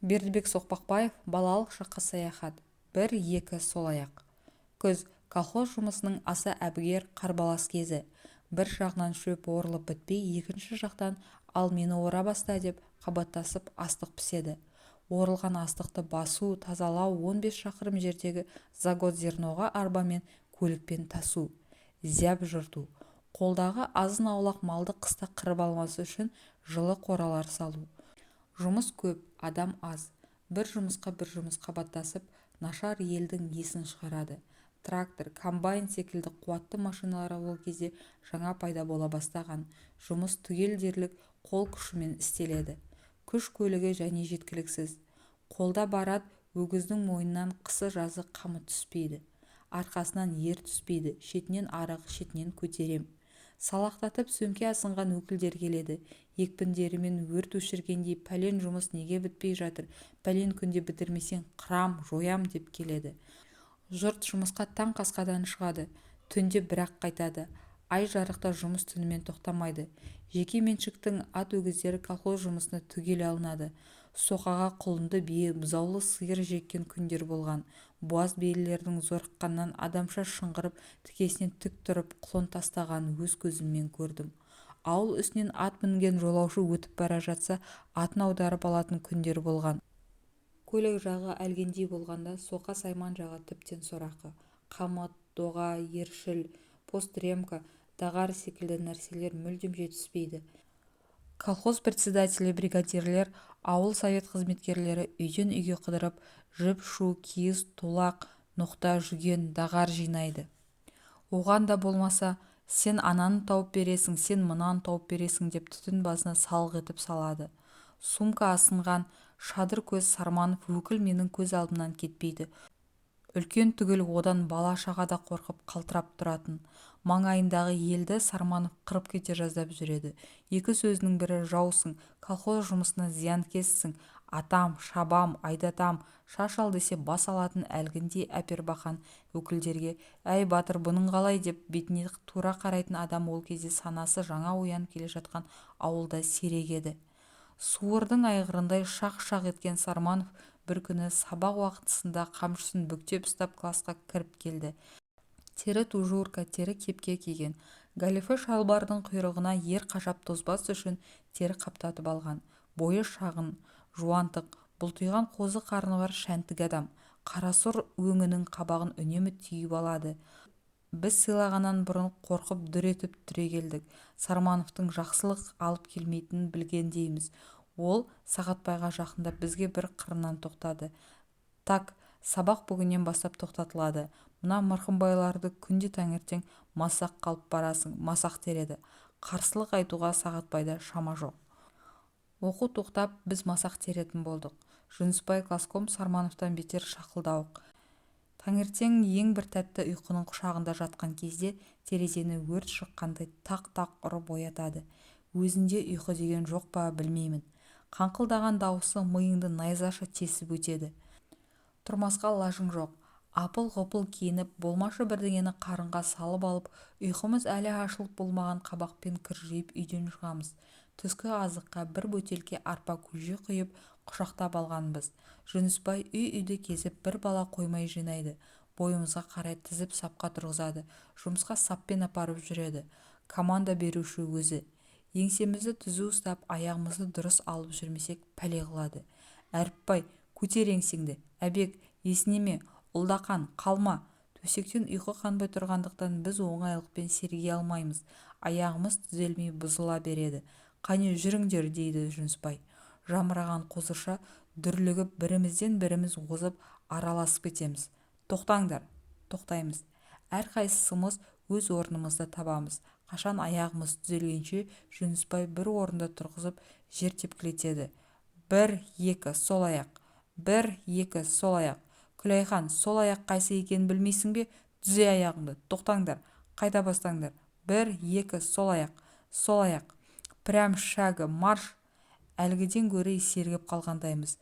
Бердібек Соқпақбаев Балалық шаққа саяхат Бір, екі, сол аяқ. Күз колхоз жұмысының аса әбігер, қарбалас кезі. Бір жағынан шөп орылып бітпей, екінші жақтан ал мені ора баста деп қабаттасып астық піседі. Орылған астықты басу, тазалау, 15 шақырым жердегі заготзерноға арбамен, көлікпен тасу. Зәп жырту. Қолдағы азын-аулақ малды қыста қырып алмас үшін жылы қоралар салу. Жұмыс көп, адам аз. Бір жұмысқа бір жұмыс қабаттасып, нашар елдің есін шығарады. Трактор, комбайн секілді қуатты машиналар ол кезде жаңа пайда бола бастаған. Жұмыс түгел дерлік қол күшімен істеледі. Күш көлігі және жеткіліксіз. Қолда бар ат өгіздің мойнынан қысы-жазы қамыт түспейді. Арқасынан ер түспейді. Шетінен арық, шетінен көтерем. Салақтатып сөмке асынған өкілдер келеді. Екпіндерімен өрт өшіргендей, пәлен жұмыс неге бітпей жатыр, пәлен күнде бітірмесең, қырам, жоям деп келеді. Жұрт жұмысқа таң қасқадан шығады. Түнде бір-ақ қайтады. Ай жарықта жұмыс түнімен тоқтамайды. Жеке меншіктің ат өгіздері колхоз жұмысына түгел алынады. Соқаға құлынды бие, бұзаулы сиыр жеккен күндер болған. Буаз биелердің зорыққаннан адамша шыңғырып, тікесінен тік тұрып құлын тастағанын өз көзіммен көрдім. Ауыл үстінен ат мінген жолаушы өтіп бара жатса, атын аударып алатын күндер болған. Көлік жағы әлгіндей болғанда, соқа-сайман жағы тіптен сорақы. Қамыт, доға, ершіл, постремка, дағар секілді нәрселер мүлдем жетіспейді. Колхоз председателі, бригадирлер, ауыл совет қызметкерлері үйден-үйге қыдырып, жіп, шу, киіз, тулақ, ноқта, жүген, дағар жинайды. Оған да болмаса, сен ананы тауып бересің, сен мынаны тауып бересің деп түтін басына салық етіп салады. Сумка асынған, шадыр көз Сарманов өкіл менің көз алдымнан кетпейді. Үлкен түгіл, одан бала-шаға да қорқып, қалтырап тұратын. Маңайындағы елді Сарманов қырып кете жаздап жүреді. Екі сөзінің бірі жаусың, колхоз жұмысына зиянкессің, атам, шабам, айдатам, шаш ал десе бас алатын әлгіндей әпербақан өкілдерге «Әй, батыр, бұның қалай?» деп бетіне тура қарайтын адам ол кезде санасы жаңа оянып келе жатқан ауылда сирек еді. Суырдың айғырындай шақ-шақ еткен Сарманов бір күні сабақ уақытысында қамшысын бүктеп ұстап класқа кіріп келді. Тері тужурка, тері кепке киген. Галифе шалбардың құйрығына ер қажап тозбас үшін тері қаптатып алған. Бойы шағын, жуантық, бұлтиған қозы қарны бар шәнтік адам. Қарасұр өңінің қабағын үнемі түйіп алады. Біз сыйлағаннан бұрын қорқып дүр етіп түрегелдік. Сармановтың жақсылық алып келмейтінін білгендейміз. Ол Сағатбайға жақындап, бізге бір қырынан тоқтады. Так, сабақ бүгіннен бастап тоқтатылады. Мына Мырқымбайларды күнде таңертең масақ алып барасың. Масақ тереді. Қарсылық айтуға Сағатбайда шама жоқ. Оқу тоқтап, біз масақ теретін болдық. Жүнісбай класком Сармановтан бетер шақылдауық. Таңертең ең бір тәтті ұйқының құшағында жатқан кезде терезені өрт шыққандай тақ-тақ ұрып оятады. Өзінде ұйқы деген жоқ па, білмеймін. Қаңқылдаған дауысы миыңды найзаша тесіп өтеді. Тұрмасқа лажың жоқ. Апыл-ғұпыл киініп, болмашы бірдеңені қарынға салып алып, ұйқымыз әлі ашылып болмаған қабақпен кіржиіп үйден шығамыз. Түскі азыққа бір бөтелке арпа көже құйып, құшақтап алғанбыз. Жүнісбай үй-үйді кезіп бір бала қоймай жинайды. Бойымызға қарай тізіп сапқа тұрғызады. Жұмысқа саппен апарып жүреді. Команда беруші өзі. Еңсемізді түзу ұстап, аяғымызды дұрыс алып жүрмесек, пәле қылады. Әріпбай, көтер еңсеңді! Әбек, есінеме! Ұлдақан, қалма! Төсектен ұйқы қанбай тұрғандықтан біз оңайлықпен серги алмаймыз. Аяғымыз түзелмей бұзыла береді. Қане, жүріңдер, дейді Жүнісбай. Жамыраған қозыша дүрлігіп, бірімізден біріміз озып, араласып кетеміз. Тоқтаңдар! Тоқтаймыз. Әрқайсымыз өз орнымызды табамыз. Қашан аяғымыз түзелгенше Жүнісбай бір орында тұрғызып, жер тепкілетеді. Бір, екі, сол аяқ! Бір, екі, сол аяқ! Күләйхан, сол аяқ қайсы екенін білмейсің бе? Түзе аяғыңды! Тоқтаңдар! Қайта бастаңдар! Бір, екі, сол аяқ! Сол аяқ! Прям шагом марш! Әлгіден гөрі сергіп қалғандаймыз.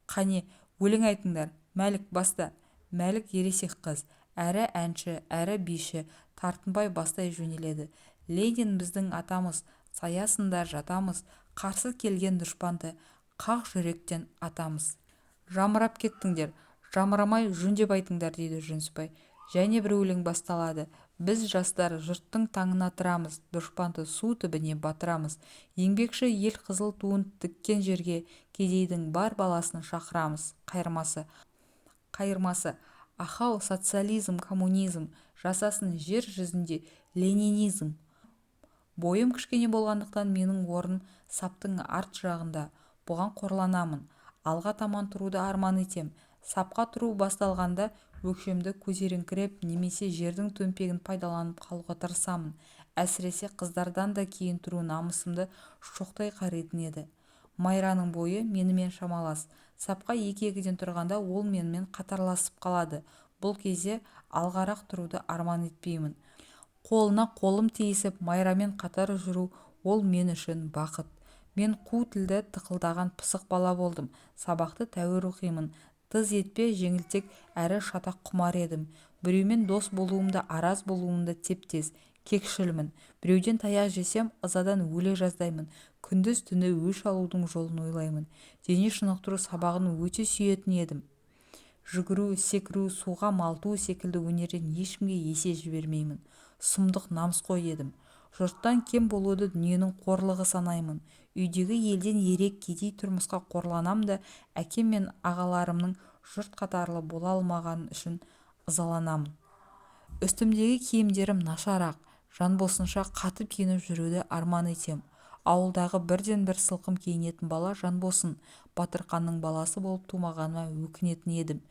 Қане, өлең айтыңдар! Мәлік, баста! Мәлік ересек қыз. Әрі әнші, әрі биші. Тартынбай бастай жөнеледі. Ленин біздің атамыз, саясында жатамыз, қарсы келген дұшпанды қақ жүректен атамыз. Жамырап кеттіңдер. Жамырамай жөндеп айтыңдар, дейді Жүнісбай. Және бір өлең басталады. Біз, жастар, жұрттың таңын атырамыз, дұшпанды су түбіне батырамыз. Еңбекші ел қызыл туын тіккен жерге кедейдің бар баласын шақырамыз. Қайырмасы, қайырмасы, ахау, социализм, коммунизм, жасасын жер жүзінде ленинизм! Бойым кішкене болғандықтан менің орным саптың арт жағында. Бұған қорланамын. Алға таман тұруды арман етем. Сапқа тұру басталғанда өкшемді көтеріңкіреп немесе жердің төмпегін пайдаланып қалуға тырысамын. Әсіресе қыздардан да кейін тұру намысымды шоқтай қаритын еді. Майраның бойы менімен шамалас. Сапқа екі-екіден тұрғанда ол менімен қатарласып қалады. Бұл кезде алғарақ тұруды арман етпеймін. Қолына қолым тиісіп, Майрамен қатар жүру ол мен үшін бақыт. Мен қу тілді, тықылдаған пысық бала болдым. Сабақты тәуір оқимын. Тыз етпе жеңілтек әрі шатақ құмар едім. Біреумен дос болуым да, араз болуым да теп-тез. Кекшілмін. Біреуден таяқ жесем, ызадан өле жаздаймын. Күндіз-түні өш алудың жолын ойлаймын. Дене шынықтыру сабағын өте сүйетін едім. Жүгіру, секіру, суға малту секілді өнерден ешкімге есе жібермеймін. Сұмдық намысқой едім. Жұрттан кем болуды дүниенің қорлығы санаймын. Үйдегі елден ерек кедей тұрмысқа қорланам да, әкем мен ағаларымның жұрт қатарлы бола алмағаны үшін ызаланамын. Үстімдегі киімдерім нашар-ақ, Жанбосынша қатып киініп жүруді арман етем. Ауылдағы бірден-бір сылқым киінетін бала Жанбосын, Батырқанның баласы болып тумағаныма өкінетін едім.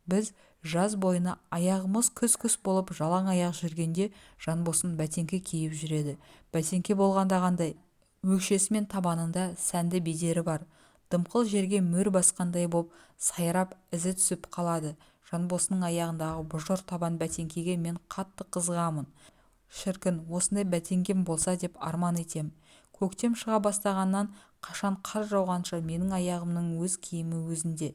Біз жаз бойына аяғымыз күс-күс болып жалаң аяқ жүргенде Жанбосын бәтеңке киіп жүреді. Бәтеңке болғанда қандай, өкшесі мен табанында сәнді бедері бар. Дымқыл жерге мөр басқандай боп сайрап ізі түсіп қалады. Жанбосынның аяғындағы бұжыр табан бәтеңкеге мен қатты қызығамын. Шіркін, осындай бәтеңкем болса деп арман етем. Көктем шыға бастағаннан қашан қар жауғанша менің аяғымның өз киімі өзінде.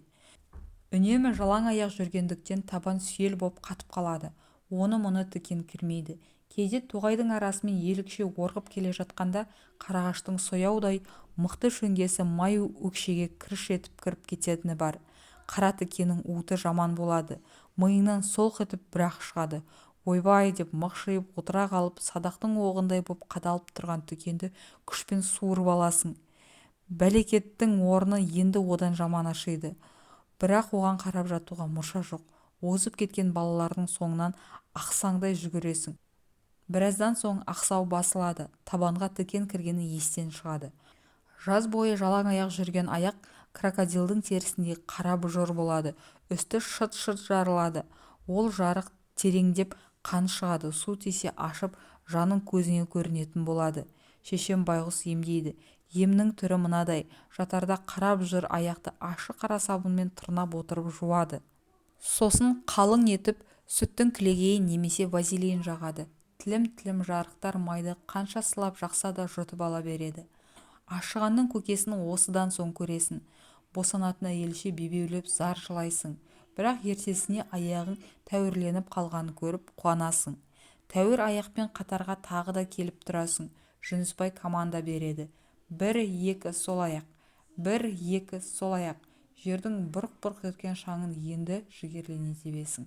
Үнемі жалаң аяқ жүргендіктен табан сүйел боп қатып қалады. Оны-мұны тікен кірмейді. Кейде тоғайдың арасымен елікше орғып келе жатқанда қарағаштың сояудай мықты шөңгесі май өкшеге кірш етіп кіріп кететіні бар. Қара тікеннің уыты жаман болады. Миыңнан солқ етіп бір-ақ шығады. Ойбай деп мықшиып отыра қалып, садақтың оғындай боп қадалып тұрған тікенді күшпен суырып аласың. Бәлекеттің орны енді одан жаман ашиды. Бірақ оған қарап жатуға мұрша жоқ. Озып кеткен балалардың соңынан ақсаңдай жүгіресің. Біраздан соң ақсау басылады, табанға тікен кіргені естен шығады. Жаз бойы жалаң аяқ жүрген аяқ крокодилдің терісіндей қара бұжыр болады. Үсті шыт-шыт жарылады. Ол жарық тереңдеп қан шығады, су тисе ашып, жаның көзіңе көрінетін болады. Шешем байғұс емдейді. Емнің түрі мынадай: жатарда қара бұжыр аяқты ащы қара сабынмен тырнап отырып жуады. Сосын қалың етіп сүттің кілегейін немесе вазелин жағады. Тілім-тілім жарықтар майды қанша сылап жақса да жұтып ала береді. Ашығанның көкесін осыдан соң көресің. Босанатын әйелше бебеулеп зар жылайсың. Бірақ ертесіне аяғың тәуірленіп қалғанын көріп қуанасың. Тәуір аяқпен қатарға тағы да келіп тұрасың. Жүнісбай команда береді. Бір, екі, сол аяқ. Бір, екі, сол аяқ. Жердің бұрқ-бұрқ еткен шаңын енді жігерлене тебесің.